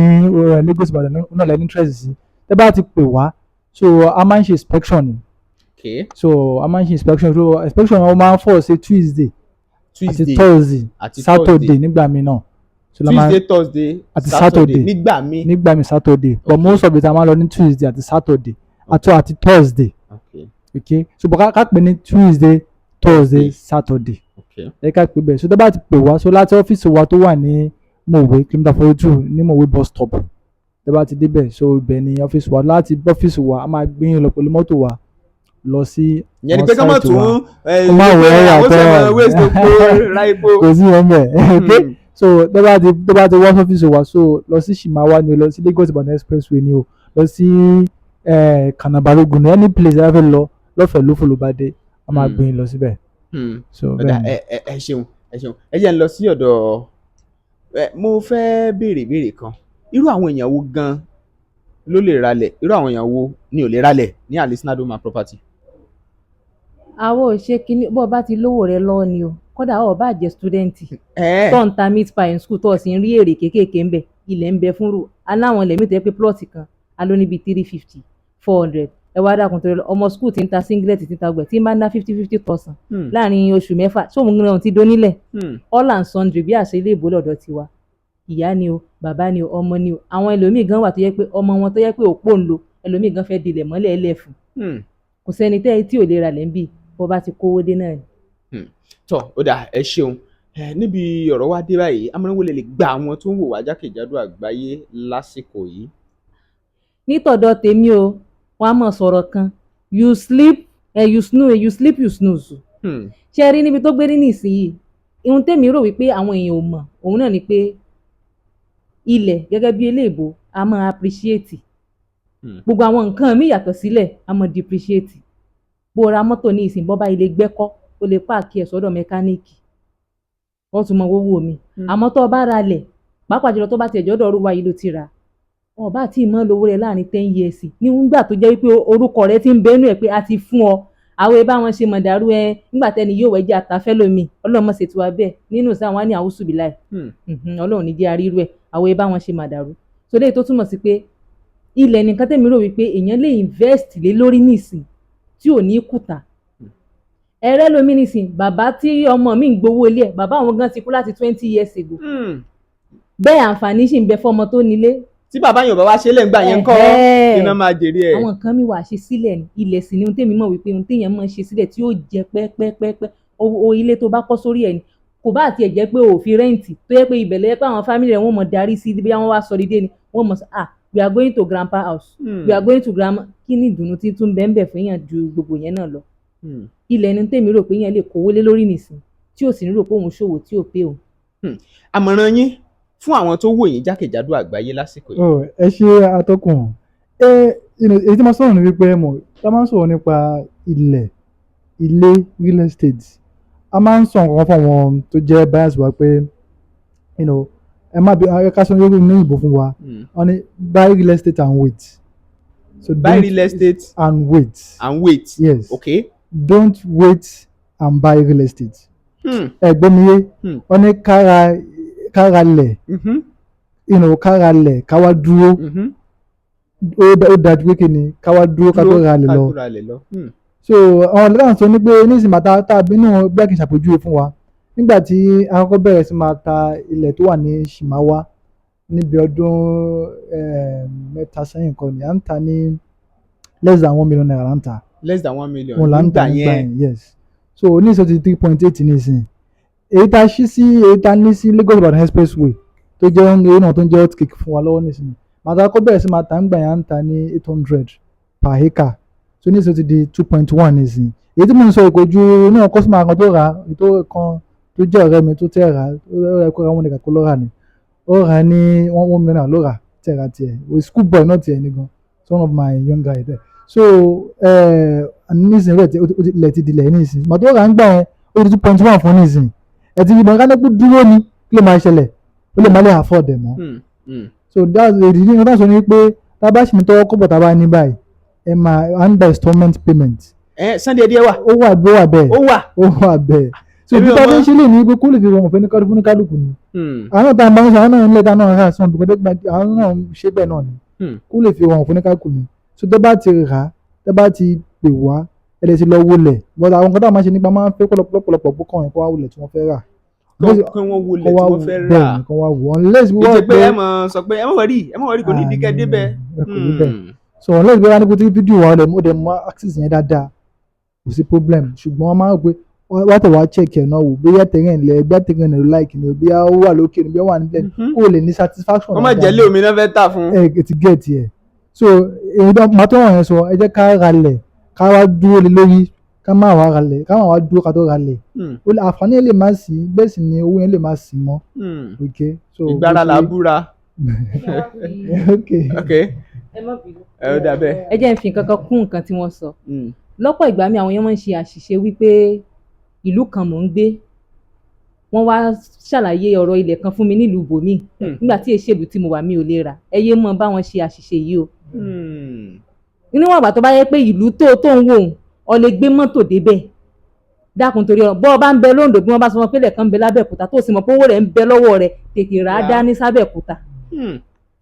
Lagos Ìbàdàn náà lẹ́ ní interest sí, tẹ́ bá ti pè wá, so a máa ń ṣe inspection ni. So a máa ń ṣe inspection. So inspection wọn máa ń fall sí Tuesday àti Tuesday Thursday, àti Saturday nígbà míì náà. So la máa Tuesday, Thursday àti Saturday. Nígbà míì. Nígbà míì Saturday, but most of the time a máa lọ ní Tuesday àti Saturday àti Thursday. Okay, so but ká pè ní Tuesday, Thursday, Saturday. Ẹ ká pè bẹ́ẹ̀. So tó bá ti pè wá, so láti ọ́fíìsì wa tó wà ní Mòwe, kilometre 42, ní Mòwe bus stop, tó bá ti débẹ̀, so ibẹ̀ ni ọ́fíìsì wa. Láti ọ́fíìsì wa, a máa gbé yín lọ pẹ̀lú mọ́tò wa lọ sí Ìyẹn ni pé ká má site tún wa. Kó má wẹ̀ ẹ́ àwọn yàtọ̀. sẹ́wọ̀n waste tó ra epo. Kò sí yẹn bẹ́ẹ̀. Okay, so tó bá ti wá sọ́fíìsì wa, so lọ sí Shimawa ni o, lọ sí Lagos Ibadan Expressway ni o, lọ sí Kànáà-Balógun ni, any place ẹ bá fẹ́ lọ, lọ́fẹ̀ẹ́ lófò ló bá dé, a máa gbé yín lọ síbẹ̀. So Ó dà, bẹ́ẹ̀ ni. Ẹ ṣeun, ẹ ṣeun. Ẹ jẹ́ n lọ sí ọ̀dọ̀ ẹ. Mo fẹ́ béèrè ìbéèrè kan. Irú àwọn èèyàn wo gan ló lè ralẹ̀? Irú àwọn èèyàn wo ni ò lè ralẹ̀ ní Alisna Doma Property? Àwọn ò ṣe kinní. Bó o bá ti lówó rẹ lọ́wọ́ ni o. Kódà o bá jẹ́ student tó ń ta meat pie in school, tó sì ń rí èrè kéékèèké ń bẹ, ilẹ̀ ń bẹ fúnrú aláwọn ilẹ̀ mi tó yẹ pé plot kan a ló níbi 350, 400. Ẹ wá dákun, torí ọmọ school tí ń ta singlet, tí ń ta gbẹ, tí ń bá ná 50,000 láàrin oṣù 6, sóun náà ti dónílẹ̀? All and sundry, bí àṣẹ ilé ìbò lọ́dọ̀ tiwa, ìyá ni o, bàbá ni o, ọmọ ni o. Àwọn ẹlòmíì gan wà tó yẹ pé ọmọ wọn tó yẹ pé òpó ń lo, ẹlòmíì gan fẹ́ dilẹ̀ mọ́lẹ̀ ẹlẹ́fun. Kò sẹ́ni tẹ́ tí ò lè ra lẹ́ ń bì, bó bá ti kówó dé náà ni. Tọ́, ó dà, ẹ ṣeun. Ẹ níbi ọ̀rọ̀ wa dé báyìí, amọ̀ràn wo lè gba àwọn tó ń wò wá jákèjádò àgbáyé lásìkò yìí? Nítọ̀dọ̀ tèmi o, wọ́n á mọ̀ sọ̀rọ̀ kan. You sleep, you snooze, you sleep, you snooze. Ṣé ẹ rí níbi tó gbé ní nísìnyìí, ihun tèmi rò wípé àwọn èèyàn ò mọ̀ òun náà ni pé ilẹ̀ gẹ́gẹ́ bí eléèbó a máa appreciate. Gbogbo àwọn nǹkan míì yàtọ̀ sílẹ̀ a máa depreciate. Bó o ra mọ́tò ní ìsìn, bọ́ bá ilé gbẹ́kọ́, o lè park ẹ̀ sọ́dọ̀ mechanic, wọ́n tún mọ owó mi. Àmọ́ tó o bá ra lẹ̀, pàápàá jùlọ tó bá tiẹ̀ jọ́dọ̀ ọrú wa yìí ló ti rà, ọba àti ìmọ̀ lówó rẹ̀ láàrin 10 years nígbà tó jẹ́ wípé orúkọ rẹ̀ ti ń bẹ́nu ẹ̀ pé a ti fún ọ, àwọn ẹ bá wọn ṣe mọ̀dàrú ẹ nígbà tẹ́ni yóò wẹ́jẹ́ àtàfẹ́ lómi. Ọlọ́run mọ̀ ṣètò wa bẹ́ẹ̀ nínú sáwọn á ní àwùsù bíláì. Ọlọ́run ní jẹ́ arírú ẹ̀, àwọn ẹ bá wọn ṣe mọ̀dàrú. So léyìí tó túmọ̀ sí pé ilẹ̀ nìkan tẹ̀mí rò wípé èèyàn lè invest lé lórí nísìn tí ò ní kùtà. Ẹrẹ́ lómi nísìn, bàbá tí ọmọ mi ń gbowó ilé ẹ̀, bàbá àwọn gan ti kú láti 20 years ago. Bẹ́ẹ̀ àǹfààní sì ń bẹ fọ́mọ tó nílé. Tí bàbá yẹn ò bá wá ṣe lẹ́ǹgbà yẹn ńkọ́? Iná máa jèrè ẹ̀. Àwọn nǹkan mi wà ṣe sílẹ̀ ní ilẹ̀ sì ni ohun tèmi mọ̀ wípé ohun téèyàn máa ń ṣe sílẹ̀ tí ó jẹ pẹ́pẹ́pẹ́pẹ́. O ilé tó bá kọ́ sórí ẹ̀ ni, kò bá àti ẹ̀ jẹ́ pé o ò fi rent, tó yẹ pé ibẹ̀ lẹ́yẹ pé àwọn family rẹ̀ wọ́n mọ̀ darí sí bí wọ́n wá sọ dídé ni wọ́n mọ̀ sọ, "Ah, we are going to grandpa house, we are going to grandma." Kí ni ìdùnnú tí tún bẹ́ẹ̀ bẹ́ẹ̀ fún yàn ju gbogbo yẹn náà lọ? Ilẹ̀ ni tèmi rò pé yẹn lè kówó lé lórí nìsín tí ò sì ní rò pé òun ṣòwò tí ò pé òun. Àmọ̀ràn yín fún àwọn tó wò yín jákèjádò àgbáyé lásìkò yìí. Oh, ẹ ṣe atọ́kùn. Ẹ èyí tí mo sọ̀rọ̀ ni wípé mo tá máa ń sọ̀rọ̀ nípa ilẹ̀, ilé, real estate, a máa ń sọ nǹkan fún àwọn tó jẹ́ buyers wa pé ẹ má bí ẹ ká sọ ní ní ìbò fún wa. Wọ́n ní buy real estate and wait. So buy don't real estate and wait. And wait. Yes. Okay. Don't wait and buy real estate. Ẹ gbọ́ mi yé? Wọ́n ní kára kára lẹ̀, kára lẹ̀ ká wá dúró. Ó dájú pé kí ni ká wá dúró ká tó ra lẹ̀ ká lọ. tó ra lẹ̀ lọ. So àwọn ọ̀lẹ́dà sọ ní pé nísìnyí bàtà tá a bínú bẹ́ẹ̀ kí n ṣàpèjúwe fún wa nígbà tí a kọ́kọ́ bẹ̀rẹ̀ sí máa ta ilẹ̀ tó wà ní Shimawa níbi ọdún 3 sẹ́yìn kan ní à ń ta ní less than ₦1 million là ń ta. Less than 1 million. Wọn là ń nígbà ta nígbà yẹn. yẹn, yes. So nísìnyí ó ti 3.8 nísìnyí. Èyí tá a ṣí sí, èyí tá a ní sí Lagos Ìbàdàn Expressway tó jẹ́ èyí náà tó ń jẹ́ hot cake fún wa lọ́wọ́ nísìnyí, màtá kọ́ bẹ̀rẹ̀ sí máa ta nígbà yẹn, à ń ta ní 800 per acre. So nísìnyí ó ti di 2.1 nísìnyí. Èyí tí mò ń sọ ìkojú náà, customer kan tó rà á, èyí kan tó jẹ́ ọ̀rẹ́ mi tó tẹ̀ rà á, ó rà kó ra wọn nìkan kó ló rà ní, ó rà á ní 1 1 million ló rà tẹ̀ rà tiẹ̀ o. School boy náà tiẹ̀ ní gan. It's one of my young guy there. So nísìnyí rẹ̀ ilẹ̀ ti dilẹ̀ nísìnyí, màtó rà á ń gbà yẹn, ó di 2.1 fún nísìnyí. Ẹ ti rí bọ́n ká ní pé dúró ni, kí ló máa ṣẹlẹ̀? Ó lè má lè afford ẹ̀ mọ́. So that's ìdí ní nǹkan sọ ni pé tá a bá ṣì ní tọwọ́ kọ́bọ̀ tá a bá ní báyìí, ẹ máa à ń gba installment payment. Ẹ san díẹ̀ díẹ̀ wà. Ó wà bó wà bẹ́ẹ̀. Ó wà. Ó wà bẹ́ẹ̀. So Èmi ibi ò tá a fi mọ̀. ń ṣe lè ní pé kó lè fi rọrùn fún ní kálukú ni. Àwọn náà tá a bá ń ṣe, àwọn náà ń lẹ́ta náà rà sàn bí àwọn náà ń ṣe bẹ́ẹ̀ náà ni. Kó lè fi rọrùn fún ní kálukú ni. So tó bá ti rà á, tó bá ti pè wá, ẹ lè ti lọ wọlẹ̀, but àwọn nǹkan tá a máa ṣe nípa máa ń fẹ́ pọ̀lọpọ̀lọpọ̀ pọ̀ kàn kó wá wọlẹ̀ tí wọ́n fẹ́ rà. Kí wọ́n wọlé Kó tí wá wọ́n wò fẹ́ bẹ́ẹ̀ rà. ni, kó wá wò unless kì í ṣe pé ẹ mọ̀ sọ pé ẹ mọ̀ wọrí, ẹ mọ̀ wọrí, kò ní ìdí kẹ́ débẹ̀. Ẹ kò rí bẹ́ẹ̀. So unless bí wọ́n á ní kó tí fídíò wa ó dẹ̀ mọ access yẹn dáadáa, kò sí problem. Ṣùgbọ́n wọ́n máa ń rò pé wá tẹ̀ wá check ẹ̀ náà wò, bóyá terrain lẹ̀ bóyá terrain lẹ̀ like ni o, bóyá ó wà lókè ni, bóyá ó wà nílẹ̀ ni, kó o lè ní satisfaction Wọ́n má dáadáa. jẹ́ lé omi náà fẹ́ tà fún. Ẹ ti get ẹ̀. So èyí tó máa tó wọ̀nyẹn sọ, ẹ jẹ́ ká ralẹ̀ ká wá dúró lé lórí, ká má wá ralẹ̀, ká má wá dúró ká tó ralẹ̀. Àǹfààní yẹn lè má sí bẹ́ẹ̀, sì ni owó yẹn lè má sí mọ́. Ok, so Ìgbára là á búra. Ok. Ok. Ẹ má bínú. Ẹ ó dà bẹ́ẹ̀. Ẹ jẹ́ n fi nǹkan kan kún nǹkan tí wọ́n sọ. Lọ́pọ̀ ìgbà mi, àwọn èèyàn máa ń ṣe àṣìṣe wípé ìlú kan mò ń gbé, wọ́n wá ṣàlàyé ọ̀rọ̀ ilẹ̀ kan fún mi nílùú bòmíì. Nígbà tí èṣèlú tí mo wà, mi ò lè rà. Ẹ yé mọ́ bá wọn ṣe àṣìṣe yìí o. Níwọ̀n ìgbà tó bá yẹ pé ìlú tó ń wò ó, ọ lè gbé mọ́tò débẹ̀. Dákun, torí ọ bọ́ ọ bá ń bẹ lóńdó, bí wọ́n bá sọ wọn pé ilẹ̀ kan ń bẹ lábẹ́òkúta, tó sì mọ̀ pé owó rẹ̀ ń bẹ lọ́wọ́ rẹ̀, tètè rà á Rà á. dání sábẹ́òkúta.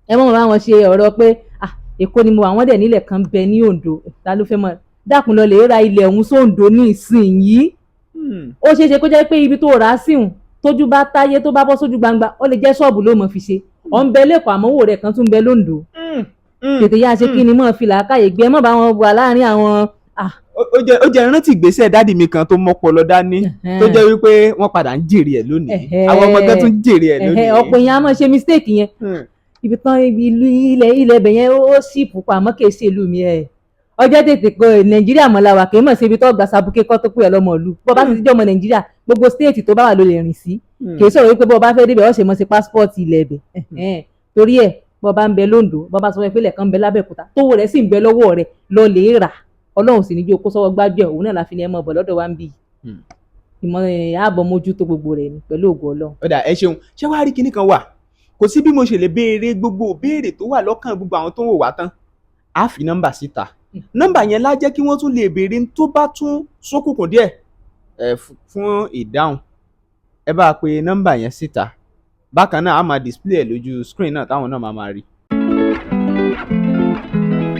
Ẹ mọ̀ bá wọn ṣe ọ̀rọ̀ pé, ah, Èkó ni mo wà, wọ́n dẹ̀ nílẹ̀ kan bẹ ní Oǹdó, ta ló fẹ́ mọ̀? Dákun, lọ lè ra ilẹ̀ ọ̀hún sóńdó ní ìsinyìí. Ó ṣeé ṣe kó jẹ́ pé ibi tó rà á síhùn, tójú bá táyé, tó bá bọ́ sójú gbangba, ó lè jẹ́ ṣọ́ọ̀bù ló mọ̀ fi ṣe. Ọ̀ ń bẹ lẹ́kọ̀ọ́, àmọ́ owó rẹ̀ kan tún ń bẹ lóńdó. Tètè yá ṣe kí ni mọ̀ fi làákàyè gbé, ẹ mọ̀ bá wọn wà láàrin àwọn Ó jẹ́ rántí ìgbésẹ̀ daddy mi kan tó mọ́pọlọ dání, tó jẹ́ wípé wọ́n padà ń jèrè ẹ̀ lónìí. Àwọn ọmọ kan tún jèrè ẹ̀ lónìí. Ọ̀pọ̀ èèyàn á máa ṣe mistake yẹn. Ibi tán ibi ìlú ilẹ̀ ibẹ̀ yẹn ó sì púpọ̀, àmọ́ kì í ṣe ìlú mi ẹ̀. Ọjọ́ tètè kọ Nàìjíríà mọ́ la wà, kì í mọ̀ sí ibi tó gba sabuké kọ́ tó pè ọ́ lọ́mọ ìlú. Bọ́ bá sì ti jẹ́ ọmọ Nàìjíríà, gbogbo state tó bá wà ló lè rìn sí. Kì í sọ̀rọ̀ wípé bọ́ bá fẹ́ débẹ̀, ó ṣe mọ́ sí passport ilẹ̀ ẹ̀bẹ̀. Torí ẹ̀, bọ́ bá ń bẹ lóńdó, bọ́ bá sọ pé ìpínlẹ̀ kan ń bẹ lábẹ́òkúta, tówó rẹ̀ sì ń bẹ lọ́wọ́ rẹ̀, lọ lè rà. Ọlọ́run sì ní bí o kó sọ́wọ́ gbájú ẹ̀. Òun náà la fi ní ẹ mọ̀ bọ̀ lọ́dọ̀ wa ń bì. Ìmọ̀ ẹ̀ ààbọ̀ mójútó gbogbo rẹ̀ ni pẹ̀lú ògo Ọlọ́run. Ó dà, ẹ ṣeun. Ṣé wàá rí kinní kan wà, kò sí bí mo ṣe lè béèrè gbogbo béèrè tó wà lọ́kàn gbogbo àwọn tó ń wò wá tán. Á fi nọ́mbà síta. Nọ́mbà yẹn lá jẹ́ kí wọ́n tún lè béèrè n tó bá tún ṣókùnkùn díẹ̀ ẹ fún ìdáhùn. Ẹ bá a pe nọ́mbà yẹn síta. Bákan náà, a máa display ẹ̀ lójú screen náà, táwọn náà máa máa rí.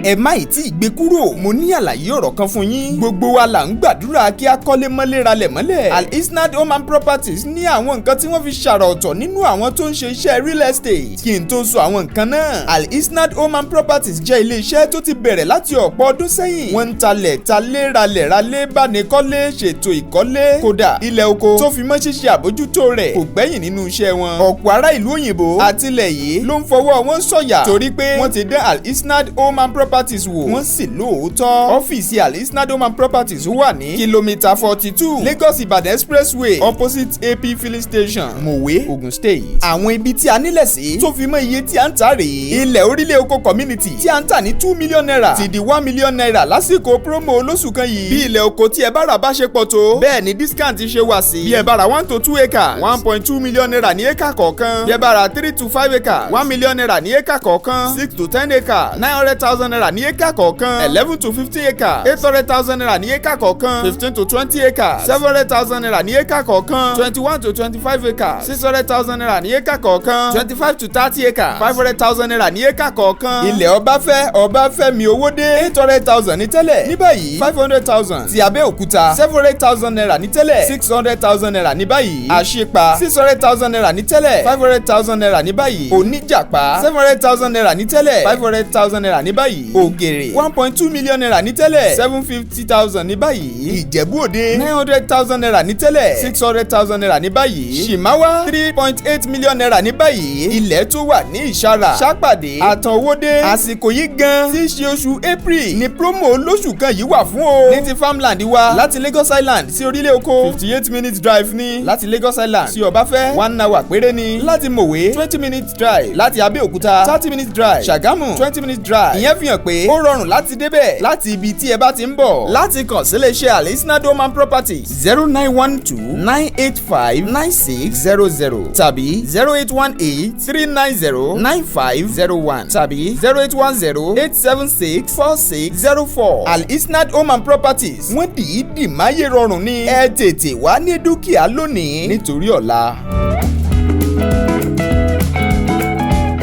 Ẹ má ì tí ì gbé kúrò, mo ní àlàyé ọ̀rọ̀ kan fún yín. Gbogbo wa là ń gbàdúrà kí a kọ́lé mọ́lé, ralẹ̀ mọ́lẹ̀. Al Isnad Home and Properties ní àwọn nǹkan tí wọ́n fi ṣàrà ọ̀tọ̀ nínú àwọn tó ń ṣe iṣẹ́ real estate. Kí n tó sọ àwọn nǹkan náà, Al Isnad Home and Properties jẹ́ ilé iṣẹ́ tó ti bẹ̀rẹ̀ láti ọ̀pọ̀ ọdún sẹ́yìn. Wọ́n ń talẹ̀, talé, ralẹ̀, ralé, bánikọ́lé, ṣètò ìkọ́lé. Kódà, ilẹ̀ oko tó fi mọ́ ṣíṣe àbójútó rẹ̀ kò gbẹ́yìn nínú iṣẹ́ wọn. Ọ̀pọ̀ ará ìlú òyìnbó àtilẹ̀ yìí ló ń fọwọ́ wọn sọ̀yà torí pé wọ́n ti dán Al Isnad Home and Properties wò, wọ́n sì lóòótọ́. Ọ́fíìsì Al Isnad Home and Properties wà ní kìlómítà 42, Lagos Ìbàdàn Expressway, opposite AP filling station, Mowe, Ogun State. Àwọn ibi tí a nílẹ̀ sí tó fi mọ́ iye tí a ń tà rèé: ilẹ̀ orílẹ̀ oko community tí a ń tà ní ₦2 million ti di ₦1 million lásìkò promo olóṣù kan yìí. Bí ilẹ̀ oko tí ẹ bá rà bá ṣe pọ̀ tó, bẹ́ẹ̀ ni discount ṣe wà sí. Bí ẹ bá ra 1 to 2 acres, ₦1.2 million ní acre kọ̀ọ̀kan. Bí ẹ bá ra 3 to 5 acres, ₦1 million ní acre kọ̀ọ̀kan. 6 to 10 acres, ₦900,000 ní acre kọ̀ọ̀kan. 11 to 15 acres, ₦800,000 ní acre kọ̀ọ̀kan. 15 to 20 acres, ₦700,000 ní acre kọ̀ọ̀kan. 21 to 25 acres, ₦600,000 ní acre kọ̀ọ̀kan. 25 to 30 acres, ₦500,000 ní acre kọ̀ọ̀kan. Ilẹ̀ Ọbáfẹ́, Ọbáfẹ́mi Owódé, 800,000 ní tẹ́lẹ̀, ní báyìí 500,000. Ti Abẹ́òkúta, ₦700,000 ní tẹ́lẹ̀, ₦600,000 ní báyìí. Àṣepa, ₦600,000 ní tẹ́lẹ̀, ₦500,000 ní báyìí. Oníjàpá, ₦700,000 ní tẹ́lẹ̀, ₦500,000 ní báyìí. Ògèrè, ₦1.2 million ní tẹ́lẹ̀, 750,000 ní báyìí. Ìjẹ̀bú Òde, ₦900,000 ní tẹ́lẹ̀, ₦600,000 ní báyìí. Ṣìmáwá, ₦3.8 million ní báyìí. Ilẹ̀ tó wà ní Ìṣàrà, Ṣàpàdé, Àtànwódé. Àsìkò yìí gan tí í ṣe oṣù April ní promo olóṣù kan yìí wà fún o. Ní ti farmland wa, láti Lagos Island sí orílẹ̀ oko, 58 minutes drive ní. Láti Lagos Island sí Ọbáfẹ́, 1 hour péré ní. Láti Mòwe, 20 minutes drive. Láti Abẹ́òkúta, 30 minutes drive. Ṣàgámù, 20 minutes drive. Ìyẹn fi hàn pé ó rọrùn láti débẹ̀ láti ibi tí ẹ bá ti ń bọ̀. Láti kàn sí iléeṣẹ́ Alisnad Home and Properties, 09129859600 tàbí 08183909501 tàbí 08108764604. Alisnad Home and Properties, wọ́n dìídì máyé rọrùn ní. Ẹ tètè wá ní dúkìá lónìí nítorí ọ̀la.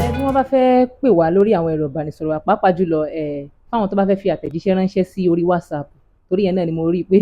Ẹ bí wọ́n bá fẹ́ pè wá lórí àwọn ẹ̀rọ ìbánisọ̀rọ̀ wa, pàápàá jùlọ fáwọn tó bá fẹ́ fi àtẹ̀jíṣẹ́ ránṣẹ́ sí orí WhatsApp, torí yẹn náà ni mo rí i pé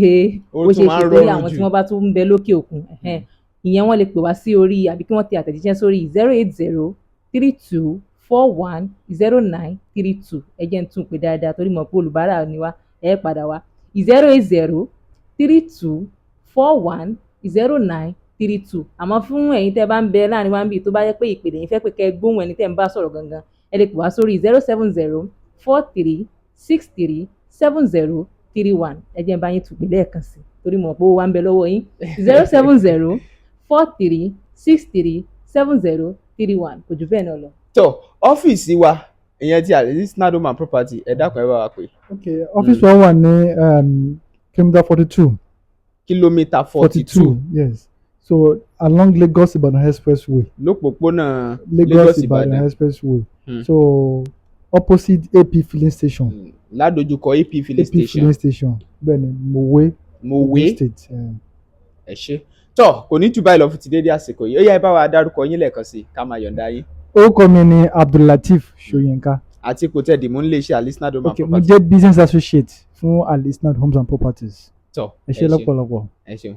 Ó ó tún ṣeé máa ṣe ń torí rọrùn àwọn jù. tí wọ́n bá tún ń bẹ lókè òkun, ẹ̀hẹ́n. Ìyẹn wọ́n lè pè wá sí orí àbí kí wọ́n tẹ àtẹ̀jíṣẹ́ sórí 08032410932. Ẹ jẹ́ n tún pè dáadáa torí mọ̀ pé olùbárà ni wá, ẹ padà wá: 08032410932. Àmọ́ fún ẹ̀yin tẹ́ bá ń bẹ láàrin wa ń bì, tó bá yẹ pé ìpè lẹ́yìn fẹ́ pé kẹ́ ẹ gbóhùn ẹni tẹ́ ń bá sọ̀rọ̀ gangan, ẹ lè pè wá sórí 07043637031. Ẹ jẹ́ n bá yín tún pè lẹ́ẹ̀kan sí torí mọ̀ pé ó wà ń bẹ lọ́wọ́ yín: 07043637031. Kò jù bẹ́ẹ̀ náà lọ. Tó ọ́fíìsì wa, ìyẹn ti Alisnad Home and Property, ẹ dákun, ẹ bá wa pè. Ok, ọ́fíìsì wa wà ní kilometre 42. Kìlómítà 42. 42, yes, so along Lagos Ibadan Expressway. Lópòpónà Lagos Lagos Ibadan Ìbàdàn Expressway. So opposite AP filling station. Ládojúkọ AP filling AP station. Filling station, bẹ́ẹ̀ ni, Mowe, Mòwe. Ogun State. Ẹ ṣé. Tó kò ní jù báyìí lọ fún ti dédé àsìkò yìí. Ó yá, ẹ bá wa dárúkọ yín lẹ́ẹ̀kan sí i ká máa yọ̀ǹda yín. Orúkọ mi ni Abdullateef Soyinka. Àti ipò tẹ́ dìmú nílé iṣẹ́ Alisnad Home and Ok, mo Property. jẹ́ business associate fún Alisnad Homes and Properties. Tó Ẹ ṣé lọ́pọ̀lọpọ̀. Ẹ ṣeun.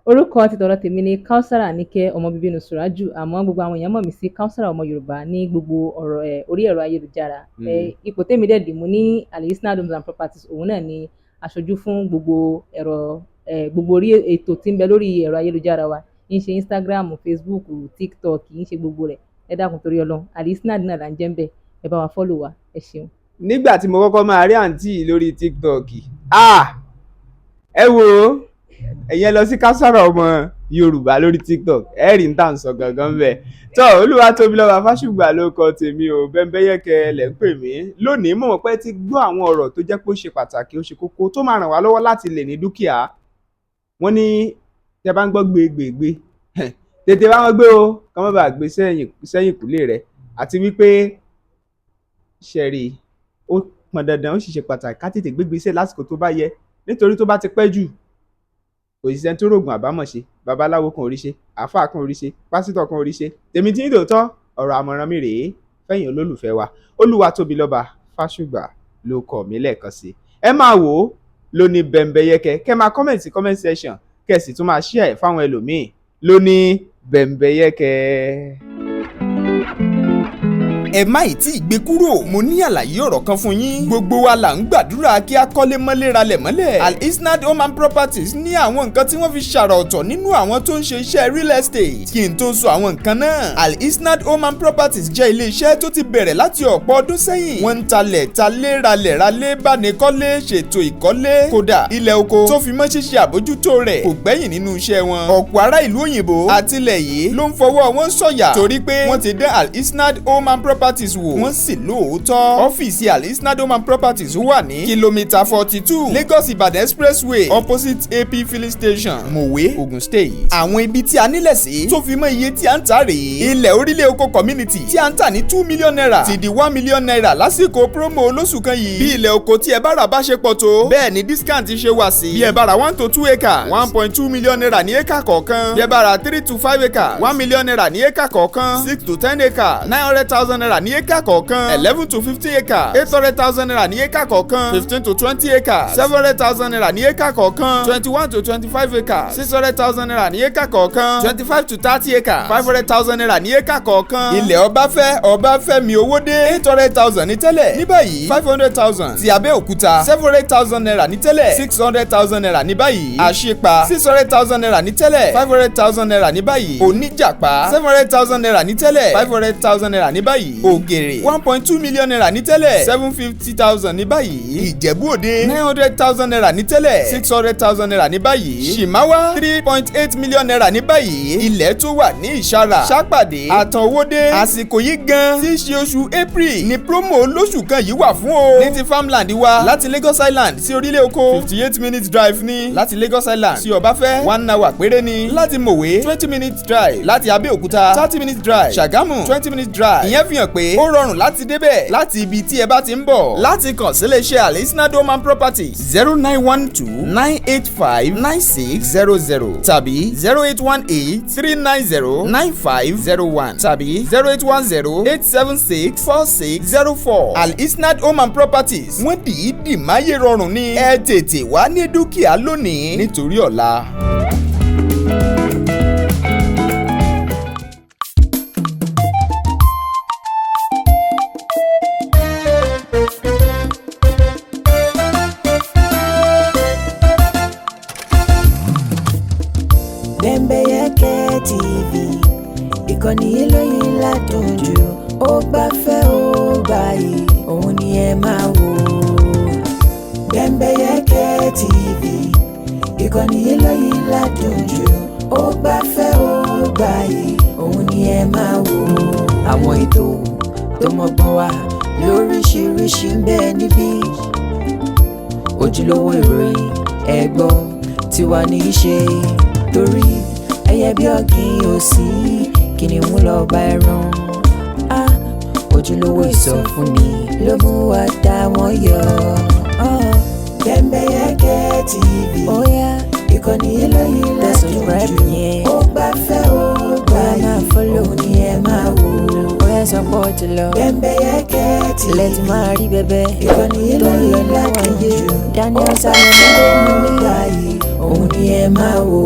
Orúkọ ti tọ̀dọ̀ tèmi ni Kausara Níkẹ́, ọmọ bíbí inú Sùrájù, àmọ́ gbogbo àwọn èèyàn mọ̀ mí sí Kausara ọmọ Yorùbá ní gbogbo ọ̀rọ̀ ẹ̀ orí ẹ̀rọ ayélujára. Ẹ̀ ipò tèmi dẹ̀ dìmú ní Alisnad Homes and Properties, òun náà ni aṣojú fún gbogbo ẹ̀rọ ẹ̀ gbogbo orí ètò tí ń bẹ lórí ẹ̀rọ ayélujára wa, ń ṣe Instagram, Facebook, TikTok, ń ṣe gbogbo rẹ̀. Ẹ dákun, torí Ọlọ́run, Alisnad náà là ń jẹ́ ń bẹ̀. Ẹ bá wa follow wa. Ẹ ṣeun. Nígbà tí mo kọ́kọ́ máa rí àǹtí yìí lórí TikTok, ah, ẹ wo, ẹ̀yin ẹ lọ sí Kásárà Ọmọ Yorùbá lórí TikTok, ẹ rí n tà ń sọ gangan bẹ́ẹ̀. Tọ́ Olúwatóbilọ́ba Fásùgbà ló kọ tèmi o, Bẹ́ńbẹ́yẹ́kẹ́ lẹ̀ ń pè mí. Lónìí mo mọ̀ pé ẹ ti gbọ́ àwọn ọ̀rọ̀ tó jẹ́ pé ó ṣe pàtàkì, ó ṣe kókó, tó máa ràn wá lọ́wọ́ láti lè ní dúkìá. Wọ́n ní tẹ́ bá ń gbọ́ gbégbègbè, tètè bá wọn gbé o, kí wọ́n má bàa gbé sẹ́yìn kùlé rẹ̀. Àti wípé ṣẹ̀rí ó pọn dandan, ó sì ṣe pàtàkì ká tètè gbégbèsè lásìkò tó bá yẹ, nítorí tó bá ti pẹ́ jù, kò sí sẹ́ni tó rògùn àbámọ̀ ṣe. Babaláwo kan ò rí ṣe, àáfàá kan ò rí ṣe, pásítọ̀ kan ò rí ṣe. Tèmi tí ń tòótọ́, ọ̀rọ̀ àmọ̀ràn mi rèé fẹ̀yìn olólùfẹ́ wa. Olúwatóbilọ́ba Fásùgbà ló kọ̀ mí lẹ́ẹ̀kan sí. Ẹ máa wò ó lóní Bẹ́ńbẹ́yẹ́kẹ́, kẹ́ máa comment sí comment section, kẹ́ sì tún máa share ẹ̀ fáwọn ẹlòmíì lóní Bẹ́ńbẹ́yẹ́kẹ́. Ẹ má ì tí ì gbé kúrò, mo ní àlàyé ọ̀rọ̀ kan fún yín. Gbogbo wa là ń gbàdúrà kí a kọ́lé mọ́lé ralẹ̀ mọ́lẹ̀. Al Isnad Home and Properties ní àwọn nǹkan tí wọ́n fi ṣàrà ọ̀tọ̀ nínú àwọn tó ń ṣe iṣẹ́ real estate. Kí n tó sọ àwọn nǹkan náà, Al Isnad Home and Properties jẹ́ ilé iṣẹ́ tó ti bẹ̀rẹ̀ láti ọ̀pọ̀ ọdún sẹ́yìn. Wọ́n ń talẹ̀ talé, ralẹ̀ ralé, bánikọ́lé, ṣètò ìkọ́lé, kódà ilẹ̀ oko tó fi mọ́ ṣíṣe àbójútó rẹ̀ kò gbẹ́yìn nínú iṣẹ́ wọn. Ọ̀pọ̀ ará ìlú òyìnbó àtilẹ̀ yìí ló ń fọwọ́ wọn sọ̀yà torí pé wọ́n ti dán Al Isnad Home and Properties wò, wọ́n sì lóòótọ́. Ọ́fíìsì Al Isnad Home and Properties wà ní kìlómítà 42, Lagos Ìbàdàn Expressway, opposite AP filling station, Mowe, Ogun State. Àwọn ibi tí a nílẹ̀ sí tó fi mọ́ iye tí a ń tà rèé: ilẹ̀ orílẹ̀ oko community tí a ń tà ní ₦2 million ti di ₦1 million lásìkò promo olóṣù kan yìí. Bí ilẹ̀ oko tí ẹ bá rà bá ṣe pọ̀ tó, bẹ́ẹ̀ ni discount ṣe wà sí. Bí ẹ bá rà 1 to 2 acres, ₦1.2 million ní acre kọ̀ọ̀kan. Bí ẹ bá rà 3 to 5 acres, ₦1 million ní acre kọ̀ọ̀kan. 6 to 10 acres, ₦900,000 ní acre kọ̀ọ̀kan. 11 to 15 acres, ₦800,000 ní acre kọ̀ọ̀kan. 15 to 20 acres, ₦700,000 ní acre kọ̀ọ̀kan. 21 to 25 acres, ₦600,000 ní acre kọ̀ọ̀kan. 25 to 30 acres, ₦500,000 ní acre kọ̀ọ̀kan. Ilẹ̀ Ọbáfẹ́ Ọbáfẹ́mi Owódé, 800,000 ní tẹ́lẹ̀, ní báyìí 500,000. Ti Abẹ́òkúta, ₦700,000 ní tẹ́lẹ̀, ₦600,000 ní báyìí. Àṣìpa, ₦600,000 ní tẹ́lẹ̀, ₦500,000 ní báyìí. Oníjàpá, ₦700,000 ní tẹ́lẹ̀, ₦500,000 ní báyìí. Ògèrè, ₦1.2 million ní tẹ́lẹ̀, 750,000 ní báyìí. Ìjẹ̀bú Òde, ₦900,000 ní tẹ́lẹ̀, ₦600,000 ní báyìí. Ṣìmáwá, ₦3.8 million ní báyìí. Ilẹ̀ tó wà ní Ìṣàrà, Ṣàpàdé, Àtànwódé. Àsìkò yìí gan tí í ṣe oṣù April ní promo olóṣù kan yìí wà fún o. Ní ti farmland wa, láti Lagos Island sí orílẹ̀ oko, 58 minutes drive ní. Láti Lagos Island sí Ọbáfẹ́, 1 hour péré ní. Láti Mòwe, 20 minutes drive. Láti Abẹ́òkúta, 30 minutes drive. Ṣàgámù, 20 minutes drive. Ìyẹn fi hàn pé ó rọrùn láti débẹ̀ láti ibi tí ẹ bá ti ń bọ̀. Láti kàn sí iléeṣẹ́ Al Isnad Home and Properties, 09129859600 tàbí 08183909501 tàbí 08108764604. Al Isnad Home and Properties, wọ́n dìídì máyé rọrùn ní. Ẹ tètè wá ní dúkìá lónìí nítorí ọ̀la. Bẹ́ńbẹ́yẹ́kẹ́ TV, ìkànnì eléyìí ládùn jù, ó gbafẹ́, ó gbààyè, òun ni ẹ máa wò. Bẹ́ńbẹ́yẹ́kẹ́ TV, ìkànnì eléyìí ládùn jù, ó gbafẹ́, ó gbààyè, òun ni ẹ máa wò. Àwọn ètò tó mọ́gbọ́n wá lóríṣiríṣi ń bẹ níbí, ojúlówó ìròyìn ẹ̀gbọ́ tiwa ní í ṣe, torí ẹyẹ bí ọ̀gìn òsì kìnìún lọ bá ẹran á. Ojúlówó ìsọfúnni ló mú wa dá wọn yọ. Bẹ́ńbẹ́yẹ́kẹ́ TV, ìkànnì eléyìí ládùn jù, ó gbafẹ́, ó gbààyè, òun ni ẹ máa wò. Bóyá sọ pé ó ti lọ. Bẹ́ńbẹ́yẹ́kẹ́ TV, Ilẹ̀ ti máa rí bẹ́bẹ́. ìkànnì Tó ń lọ eléyìí níwọ̀n ládùn ayé. jù, Daniel ó Salomon gbafẹ́, ló ó ní. gbààyè, òun ni ẹ máa wò.